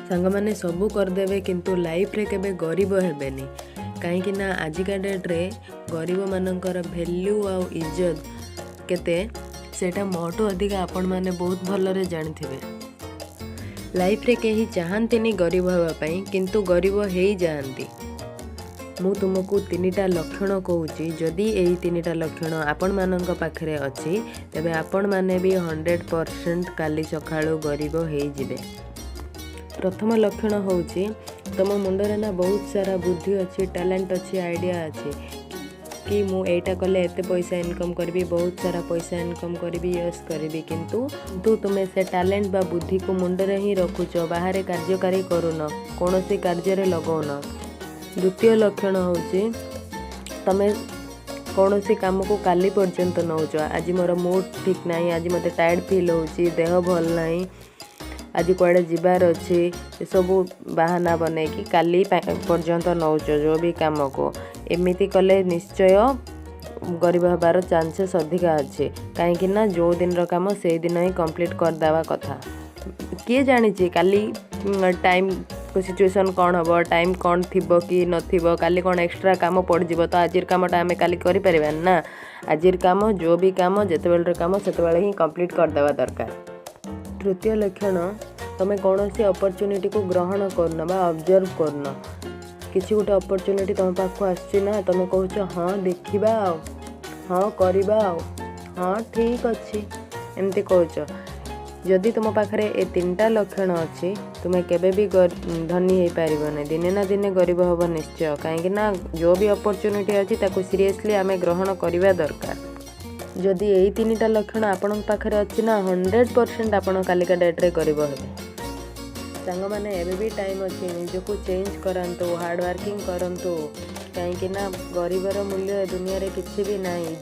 ସାଙ୍ଗମାନେ, ସବୁ କରିଦେବେ କିନ୍ତୁ ଲାଇଫ୍ରେ କେବେ ଗରିବ ହେବେନି। କାହିଁକି ନା ଆଜିକା ଡେଟ୍ରେ ଗରିବମାନଙ୍କର ଭ୍ୟାଲ୍ୟୁ ଆଉ ଇଜ୍ଜତ କେତେ, ସେଇଟା ମୋଠୁ ଅଧିକା ଆପଣମାନେ ବହୁତ ଭଲରେ ଜାଣିଥିବେ। ଲାଇଫ୍ରେ କେହି ଚାହାନ୍ତିନି ଗରିବ ହେବା ପାଇଁ, କିନ୍ତୁ ଗରିବ ହେଇଯାଆନ୍ତି। ମୁଁ ତୁମକୁ ତିନିଟା ଲକ୍ଷଣ କହୁଛି। ଯଦି ଏଇ ତିନିଟା ଲକ୍ଷଣ ଆପଣମାନଙ୍କ ପାଖରେ ଅଛି, ତେବେ ଆପଣମାନେ ବି 100% କାଲି ସକାଳୁ ଗରିବ ହେଇଯିବେ। ପ୍ରଥମ ଲକ୍ଷଣ ହେଉଛି, ତୁମ ମୁଣ୍ଡରେ ନା ବହୁତ ସାରା ବୁଦ୍ଧି ଅଛି, ଟ୍ୟାଲେଣ୍ଟ ଅଛି, ଆଇଡ଼ିଆ ଅଛି କି ମୁଁ ଏଇଟା କଲେ ଏତେ ପଇସା ଇନକମ୍ କରିବି, ବହୁତ ସାରା ପଇସା ଇନକମ୍ କରିବି, ୟସ୍ କରିବି। କିନ୍ତୁ ତୁମେ ସେ ଟ୍ୟାଲେଣ୍ଟ ବା ବୁଦ୍ଧିକୁ ମୁଣ୍ଡରେ ହିଁ ରଖୁଛ, ବାହାରେ କାର୍ଯ୍ୟକାରୀ କରୁନ, କୌଣସି କାର୍ଯ୍ୟରେ ଲଗାଉନ। ଦ୍ୱିତୀୟ ଲକ୍ଷଣ ହେଉଛି, ତୁମେ କୌଣସି କାମକୁ କାଲି ପର୍ଯ୍ୟନ୍ତ ନେଉଛ। ଆଜି ମୋର ମୁଡ୍ ଠିକ୍ ନାହିଁ, ଆଜି ମୋତେ ଟାୟାର୍ଡ଼ ଫିଲ୍ ହେଉଛି, ଦେହ ଭଲ ନାହିଁ, ଆଜି କୁଆଡ଼େ ଯିବାର ଅଛି, ଏସବୁ ବାହାନା ବନେଇକି କାଲି ପର୍ଯ୍ୟନ୍ତ ନେଉଛ ଯେଉଁ ବି କାମକୁ। ଏମିତି କଲେ ନିଶ୍ଚୟ ଗରିବ ହେବାର ଚାନ୍ସେସ୍ ଅଧିକା ଅଛି। କାହିଁକି ନା ଯେଉଁ ଦିନର କାମ ସେଇଦିନ ହିଁ କମ୍ପ୍ଲିଟ୍ କରିଦେବା କଥା। କିଏ ଜାଣିଛି କାଲି ଟାଇମ୍ ସିଚୁଏସନ୍ କ'ଣ ହେବ, ଟାଇମ୍ କ'ଣ ଥିବ କି ନଥିବ, କାଲି କ'ଣ ଏକ୍ସଟ୍ରା କାମ ପଡ଼ିଯିବ। ତ ଆଜିର କାମଟା ଆମେ କାଲି କରିପାରିବାନି ନା। ଆଜିର କାମ, ଯେଉଁ ବି କାମ, ଯେତେବେଳର କାମ ସେତେବେଳେ ହିଁ କମ୍ପ୍ଲିଟ୍ କରିଦେବା ଦରକାର। ତୃତୀୟ ଲକ୍ଷଣ, ତୁମେ କୌଣସି ଅପରଚ୍ୟୁନିଟିକୁ ଗ୍ରହଣ କରୁନ ବା ଅବଜର୍ଭ କରୁନ। କିଛି ଗୋଟେ ଅପରଚ୍ୟୁନିଟି ତୁମ ପାଖକୁ ଆସୁଛି ନା, ତୁମେ କହୁଛ, ହଁ ଦେଖିବା ଆଉ, ହଁ କରିବା ଆଉ, ହଁ ଠିକ୍ ଅଛି, ଏମିତି କହୁଛ। ଯଦି ତୁମ ପାଖରେ ଏ ତିନିଟା ଲକ୍ଷଣ ଅଛି, ତୁମେ କେବେ ବି ଧନୀ ହେଇପାରିବନି। ଦିନେ ନା ଦିନେ ଗରିବ ହେବ ନିଶ୍ଚୟ। କାହିଁକି ନା ଯେଉଁ ବି ଅପରଚ୍ୟୁନିଟି ଅଛି, ତାକୁ ସିରିୟସଲି ଆମେ ଗ୍ରହଣ କରିବା ଦରକାର। ଯଦି ଏଇ ତିନିଟା ଲକ୍ଷଣ ଆପଣଙ୍କ ପାଖରେ ଅଛି ନା, 100% ଆପଣ କାଲିକା ଡେଟ୍ରେ ଗରିବ ହେବେ। ସାଙ୍ଗମାନେ, ଏବେ ବି ଟାଇମ୍ ଅଛି, ନିଜକୁ ଚେଞ୍ଜ କରାନ୍ତୁ, ହାର୍ଡ଼ୱାର୍କିଂ କରନ୍ତୁ। କାହିଁକି ନା ଗରିବର ମୂଲ୍ୟ ଏ ଦୁନିଆରେ କିଛି ବି ନାହିଁ।